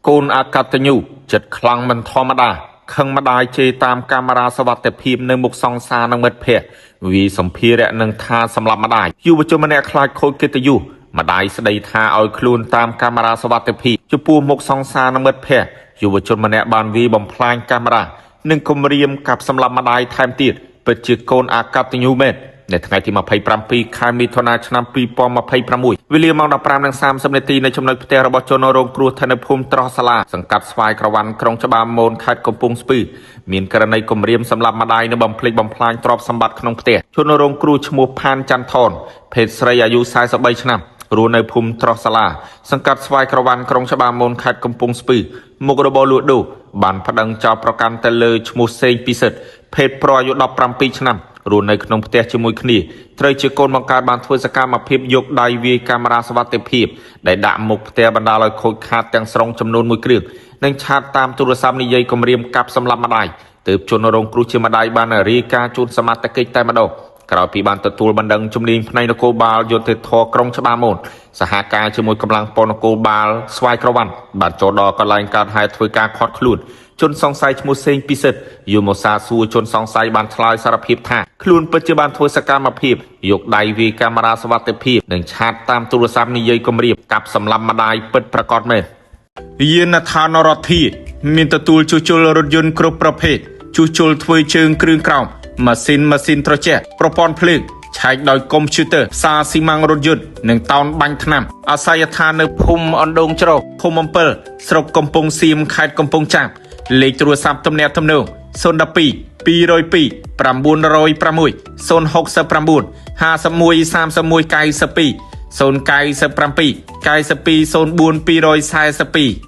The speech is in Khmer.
កូនអកតញ្ញូចិត្តខ្លាំងមិនធម្មតាខឹងម្ដាយជេរតាមកាមេរ៉ាសវត្ថិភាពនៅមុខសង្សារនិងមិត្តភ័ក្តិវាយសម្ភារៈនឹងថាសម្លាប់ម្ដាយយុវជនម្នាក់ខ្លាចខូចកិត្តិយសម្ដាយស្ដីថាឲ្យខ្លួនតាមកាមេរ៉ាសវត្ថិភាពចំពោះមុខសង្សារនិងមិត្តភ័ក្តិយុវជនម្នាក់បានវាយបំផ្លាញកាមេរ៉ានិងគំរាមកាប់សម្លាប់ម្ដាយថែមទៀតពិតជាកូនអកតញ្ញូមែននៅថ្ងៃទី27ខែមិថុនាឆ្នាំ2026វេលាម៉ោង15:30នាទីនៅចំណុចផ្ទះរបស់ជនរងគ្រោះឋិតនៅភូមិត្រោះសាលាសង្កាត់ស្វាយក្រវ៉ាន់ក្រុងច្បារមនខេត្តកំពង់ស្ពឺមានករណីគំរាមសម្លាប់ម្ដាយនិងបំផ្លិចបំផ្លាញទ្រព្យសម្បត្តិក្នុងផ្ទះជនរងគ្រោះឈ្មោះផានច័ន្ទថនភេទស្រីអាយុ43ឆ្នាំរស់នៅភូមិត្រោះសាលាសង្កាត់ស្វាយក្រវ៉ាន់ក្រុងច្បារមនខេត្តកំពង់ស្ពឺមុខរបរលក់ដូរបានប្តឹងចោទប្រកាន់ទៅលើឈ្មោះសេងពិសិដ្ឋភេទប្រុសអាយុ17ឆ្នាំរស់នៅក្នុងផ្ទះជាមួយគ្នាត្រូវជាកូនបង្កើតបានធ្វើសកម្មភាពយកដៃវាយកាមេរ៉ាសុវត្ថិភាពដែលដាក់មុខផ្ទះបណ្ដាលឲ្យខូចខាតទាំងស្រុងចំនួនមួយគ្រឿងនិងឆាតតាមទូរស័ព្ទនិយាយគំរាមកាប់សម្លាប់ម្ដាយទើបជនរងគ្រោះជាម្ដាយបានរាយការណ៍ជូនសមត្ថកិច្ចតែម្ដងក្រោយពីបានទទួលបណ្ដឹងជំនាញផ្នែកនគរបាលយុត្តិធម៌ក្រុងច្បារមនសហការជាមួយកម្លាំងប៉ុននគរបាលស្វាយក្រវ៉ាន់បានចូលដល់កន្លែងកើតហេតុធ្វើការឃាត់ខ្លួនជនសង្ស័យឈ្មោះសេងពិសិដ្ឋយមសាសួរជនសង្ស័យបានឆ្លើយសារភាពថាខ្លួនពិតជាបានធ្វើសកម្មភាពយកដៃវាយកាមេរ៉ាសុវត្ថិភាពនិងឆាតតាមទូរស័ព្ទនិយាយគំរាមកាប់សម្លាប់ម្ដាយពិតប្រាកដមែនយានដ្ឋានរដ្ឋាមានទទួលជួសជុលរថយន្តគ្រប់ប្រភេទជួសជុលធ្វើជើងគ្រឿងក្រោមម៉ាស៊ីនម៉ាស៊ីនត្រជាក់ប្រព័ន្ធភ្លើងឆែកដោយកុំព្យូទ័រផ្សារស៊ីម៉ាំងរថយន្តនិងតោនបាញ់ថ្នាំអាស័យដ្ឋាននៅភូមិអណ្ដូងច្រកឃុំអំពិលស្រុកកំពង់សៀមខេត្តកំពង់ចាមលេខទូរស័ព្ទទំនាក់ទំនង012 202 906 069 51 31 92 097 92 04 242។